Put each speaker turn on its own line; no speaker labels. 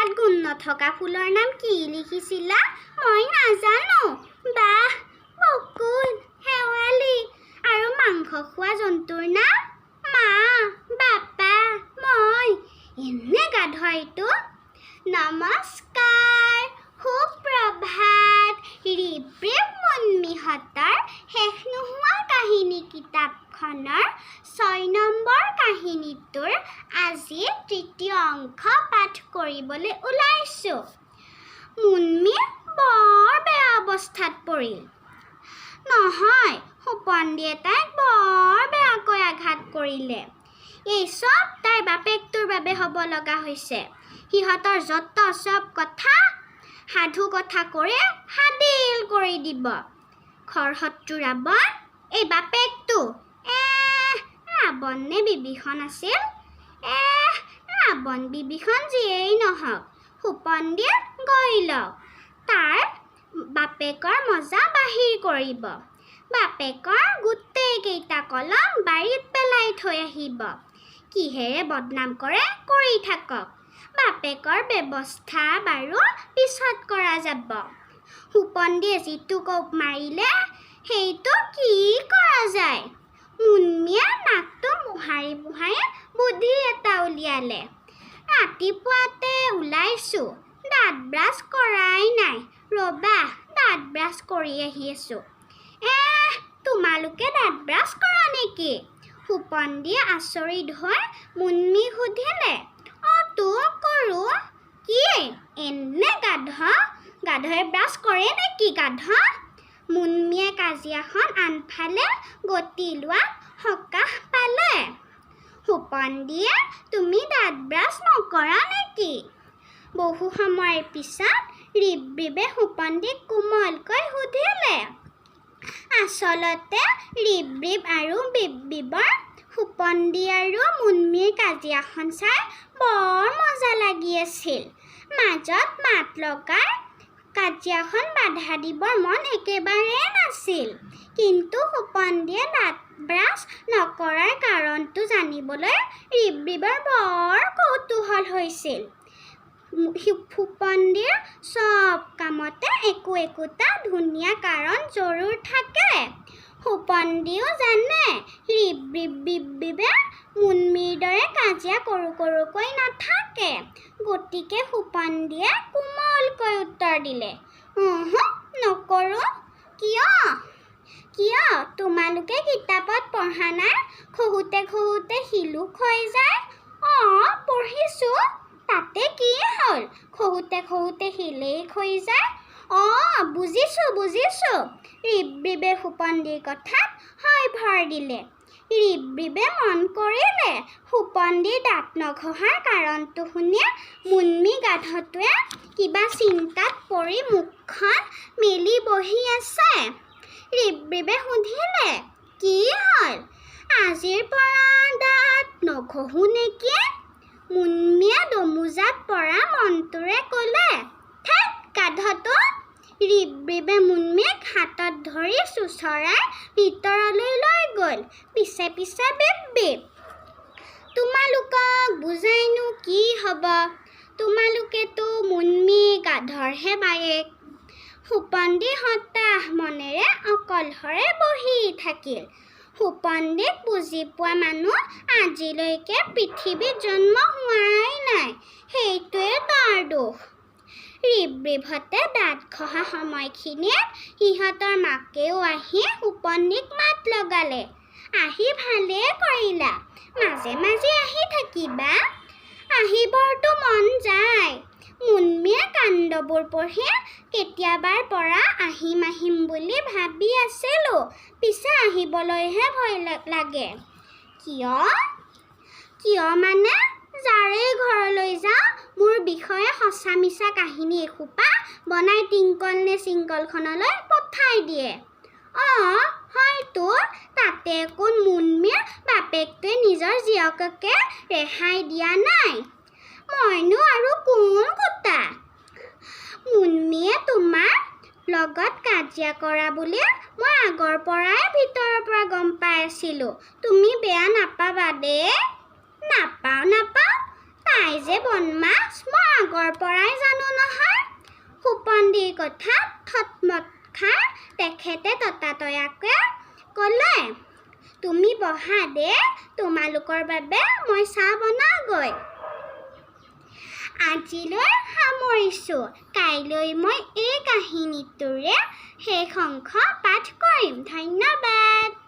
পৰীক্ষাত গুণ নথকা ফুলৰ নাম কি লিখিছিলা মই নাজানো। বাহ, বকুল, শেৱালি। আৰু মাংস খোৱা জন্তুৰ নাম? মা, বাপা, মই। এনে গাধ এইটো। নমস্কাৰ, সুপ্ৰভাত। ৰিব্ৰিব মুন্মীহঁতৰ শেষ নোহোৱা কাহিনী কিতাপখনৰ 6 নম্বৰ কাহিনীটোৰ আজি তৃতীয় অংশ পাঠ কৰিবলৈ ওলাইছোঁ। মুন্মী বৰ বেয়া অৱস্থাত পৰিল। নহয়, সুপন্দিয়ে তাইক বৰ বেয়াকৈ আঘাত কৰিলে। এই চব তাইৰ বাপেকটোৰ বাবে হ'ব লগা হৈছে। সিহঁতৰ যত চব কথা সাধু কথা কৰি ফাদিল কৰি দিব। খৰশত্ৰু ৰাৱণ, এই বাপেকটো, এহ, ৰাৱণ নে বিভীষণ আছিল? এহ, ৰাৱণ বিভীষণ যিয়েই নহওক, সুপন্দিয়ে গৈ লওক, তাৰ বাপেকৰ মজা বাহিৰ কৰিব। বাপেকৰ গোটেইকেইটা কলম বাৰীত পেলাই থৈ আহিব। কিহেৰে বদনাম কৰে কৰি থাকক, বাপেকৰ ব্যৱস্থা বাৰু পিছত কৰা যাব। সুপন্দিয়ে যিটো কোব মাৰিলে সেইটো কি কৰা যায়? মুন্মীয়ে নাকটো মোহাৰি মোহাৰি বুদ্ধি এটা উলিয়ালে। ৰাতিপুৱাতে ওলাইছোঁ, দাঁত ব্ৰাছ কৰাই নাই। ৰ'বা, দাঁত ব্ৰাছ কৰি আহি আছোঁ। এহ, তোমালোকে দাঁত ব্ৰাছ কৰা নেকি? সুপন্দিয়ে আচৰিত হৈ মুন্মীক সুধিলে। অঁ তো, কৰোঁ। কি এনে গাধ, গাধই ব্ৰাছ কৰে নেকি গাধ? মুন্মীয়ে কাজিয়াখন আনফালে গতি লোৱাত সকাহ পালে। সুপন্দিয়ে, তুমি দাঁত ব্ৰাছ নকৰা নেকি? বহু সময়ৰ পিছত ৰিব্ৰিবে সুপন্দিক কোমলকৈ সুধিলে। আচলতে ৰিব্ৰিব আৰু বিববিবৰ সুপন্দি আৰু মুন্মীৰ কাজিয়াখন চাই বৰ মজা লাগি আছিল। মাজত মাত লগাই কাজিয়াখন বাধা দিবৰ মন একেবাৰে নাছিল। কিন্তু সুপন্দিয়ে দাঁত ব্ৰাছ নকৰাৰ কাৰণটো জানিবলৈ ৰিব্ৰিবৰ বৰ কৌতূহল হৈছিল। সুপন্দিৰ চব কামতে একো একোটা ধুনীয়া কাৰণ জৰুৰ থাকে। সুপন্দিও জানে ৰিব্ৰিব বিববিবে মুন্মীৰ দৰে কাজিয়া কৰোঁ কৰোঁকৈ নাথাকে। গতিকে সুপন্দিয়ে কোমলকৈ উত্তৰ দিলে, উহু, নকৰোঁ। কিয়? কিয়, তোমালোকে কিতাপত পঢ়া নাই, খহোঁতে খহোঁতে শিলো ক্ষয় যায়? অঁ, পঢ়িছোঁ। তাতে কি হ'ল? খহোঁতে খহোঁতে শিলেই ক্ষয় যায়। অঁ, বুজিছোঁ বুজিছোঁ। ৰিব্ৰিবে সুপন্দিৰ কথাত হয়ভৰ দিলে। ৰিব্ৰিবে মন কৰিলে সুপন্দিৰ দাঁত নঘঁহাৰ কাৰণটো শুনি মুন্মী গাধটোৱে কিবা চিন্তাত পৰি মুখখন মেলি বহি আছে। ৰিব্ৰিবে সুধিলে, কি হ'ল? আজিৰ পৰা দাঁত নঘঁহো নেকি? মুন্মীয়ে দোমোজাত পৰা মনটোৰে ক'লে, ধেৎ গাধটো। ৰিব্ৰিবে মুন্মীক হাতত ধৰি চোঁচৰাই ভিতৰলৈ লৈ গ'ল, পিছে পিছে বিববিব। তোমালোকক বুজাইনো কি হ'ব? তোমালোকেতো মুন্মী গাধৰহে বায়েক। সুপন্দি হতাশ মনেৰে অকলশৰে বহি থাকিল। সুপন্দিক বুজি পোৱা মানুহ আজিলৈকে পৃথিৱীত জন্ম হোৱাই নাই, সেইটোৱে তাৰ দোষ। ৰিব্ৰিবহঁতে দাঁত ঘঁহা সময়খিনিত সিহঁতৰ মাকেও আহি সুপন্দিক মাত লগালে, আহি ভালেই কৰিলা, মাজে মাজে আহি থাকিবা। আহিবৰতো মন যায়। মুন্মীয়ে কাণ্ডবোৰ পঢ়ি কেতিয়াবাৰ পৰা আহিম আহিম বুলি ভাবি আছিলোঁ, পিছে আহিবলৈহে ভয় লাগে। কিয়? কিয় মানে, যাৰেই ঘৰলৈ যাওঁ মোৰ বিষয়ে সঁচা মিছা কাহিনী এসোপা বনাই টিংকল নে চিংকলখনলৈ পঠাই দিয়ে। অঁ, হয়তো, তাতে কোন মুন্মীৰ বাপেকটোৱে নিজৰ জীয়েককে ৰেহাই দিয়া নাই। মইনো আৰু কোন কুটা? মুন্মীয়ে তোমাৰ লগত কাজিয়া কৰা বুলি মই আগৰ পৰাই ভিতৰৰ পৰা গম পাই আছিলোঁ। তুমি বেয়া নাপাবা দেই। নাপাওঁ নাপাওঁ। তাই যে বদমাছ, মই আগৰ পৰাই জানো নহয়। সুপন্দিৰ কথাত থতমত খাই তেখেতে ততাতৈয়াকৈ ক'লে, তুমি বহা দে, তোমালোকৰ বাবে মই চাহ বনাওঁগৈ। আজিলৈ সামৰিছোঁ। কাইলৈ মই এই কাহিনীটোৰে শেষ অংশ পাঠ কৰিম। ধন্যবাদ।